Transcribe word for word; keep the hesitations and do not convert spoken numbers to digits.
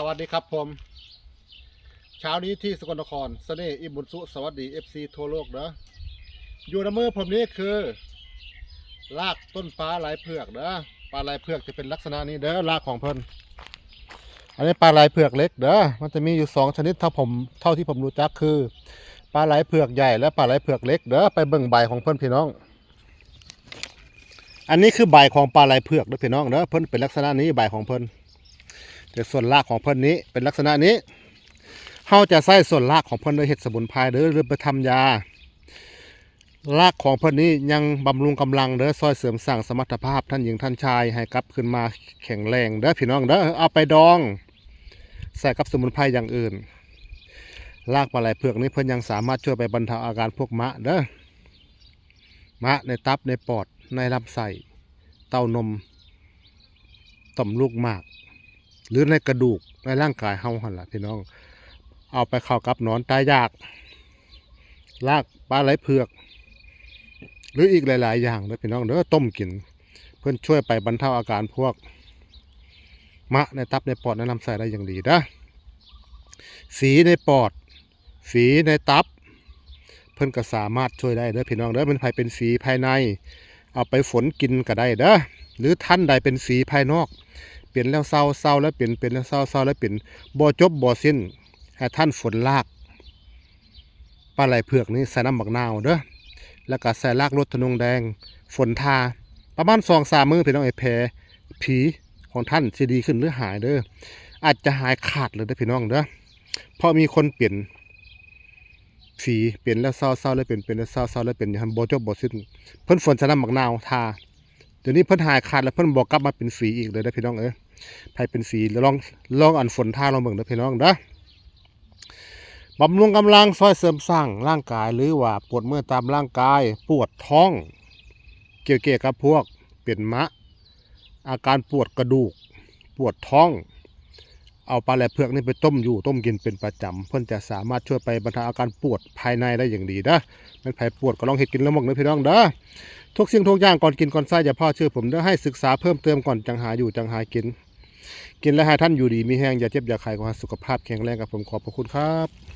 สวัสดีครับผม เช้านี้ที่สกลนคร เสน่ห์ อิ่มบุญสุ สวัสดี เอฟซี ทั่วโลกเด้อ อยู่ในมือผมนี้คือ รากต้นปลาไหลเผือกเด้อ ปลาไหลเผือกจะเป็นลักษณะนี้เด้อ รากของเพิ่น อันนี้ปลาไหลเผือกเล็กเด้อ มันจะมีอยู่สองชนิด เท่าผม เท่าที่ผมรู้จักคือ ปลาไหลเผือกใหญ่และปลาไหลเผือกเล็กเด้อ ไปเบิ่งใบของเพิ่นพี่น้อง อันนี้คือใบของปลาไหลเผือกเด้อพี่น้องเด้อ เพิ่นเป็นลักษณะนี้ใบของเพิ่น แต่ส่วนรากของเพิ่นนี้เป็นลักษณะนี้ เฮาจะใช้ส่วนรากของเพิ่นเด้อ เฮ็ดสมุนไพรเด้อ หรือไปทำยา รากของเพิ่นนี้ยังบำรุงกำลังเด้อ ซ่อยเสริมสร้างสมรรถภาพท่านหญิงท่านชายให้กลับคืนมาแข็งแรงเด้อพี่น้องเด้อ เอาไปดอง ใส่กับสมุนไพรอย่างอื่น รากปลาไหลเผือกนี้เพิ่นยังสามารถช่วยไปบรรเทาอาการพวกมะเด้อ มะในตับในปอดในลำไส้ เต้านม ต่อมลูกหมาก หรือในกระดูกในร่างกายเฮาหั่นล่ะพี่น้อง เอาไปเข้ากับหนอนตายอยาก รากปลาไหลเผือก หรืออีกหลายๆอย่างเด้อพี่น้องเด้อ ต้มกิน เพิ่นช่วยไปบรรเทาอาการพวก มะในตับในปอดในลำไส้ได้อย่างดีเด้อ ฝีในปอด ฝีในตับ เพิ่นก็สามารถช่วยได้เด้อพี่น้องเด้อ เป็นไผเป็นฝีภายใน เอาไปฝนกินก็ได้เด้อ หรือท่านใดเป็นฝีภายนอก เป็นแล้วเซา เซาแล้วเป็น เป็นแล้วเซา เซาแล้วเป็น บ่จบบ่สิ้น ให้ท่านฝนรากปลาไหลเผือกนี้ใส่น้ำบักนาวเด้อ แล้วก็ใส่รากรสทะนงแดง ฝนทา ประมาณสองสามมื้อพี่น้อง ไอ้แผลผีของท่านสิดีขึ้นหรือหายเด้อ อาจจะหายขาดเลยเด้อพี่น้องเด้อ เพราะมีคนเป็น ฝีเป็นแล้วเซา เซาแล้วเป็น เป็นแล้วเซา เซาแล้วเป็น อย่างนั้นบ่จบบ่สิ้น เพิ่นฝนใส่น้ำบักนาวทา เดี๋ยวนี้เพิ่นหายขาดแล้ว เพิ่นบ่กลับมาเป็นฝีอีกเลยเด้อพี่น้องเอ้ย ไผเป็นฝีลอง ลองอันฝนทาลองเบิ่งเด้อพี่น้องเด้อ บำรุงกำลัง ซ่อยเสริมสร้างร่างกาย หรือว่าปวดเมื่อยตามร่างกาย ปวดท้อง เกี่ยวกับพวกเป็นมะ อาการปวดกระดูก ปวดท้อง เอาปลาไหลเผือกนี่ไปต้มอยู่ต้มกินเป็นประจำ เพิ่นจะสามารถช่วยไปบรรเทาอาการปวดภายในได้อย่างดีเด้อ แม่นไผปวดก็ลองเฮ็ดกินลองเบิ่งเด้อพี่น้องเด้อ ทุกสิ่งทุกอย่างก่อนกินก่อนใช้อย่าพลาดเชื่อผมเด้อ ให้ศึกษาเพิ่มเติมก่อนจั่งหาอยู่จั่งหากิน กินแล้วให้ท่านอยู่ดีมีแฮง อย่าเจ็บอย่าไข้ ขอให้สุขภาพแข็งแรงครับผม ขอบพระคุณครับ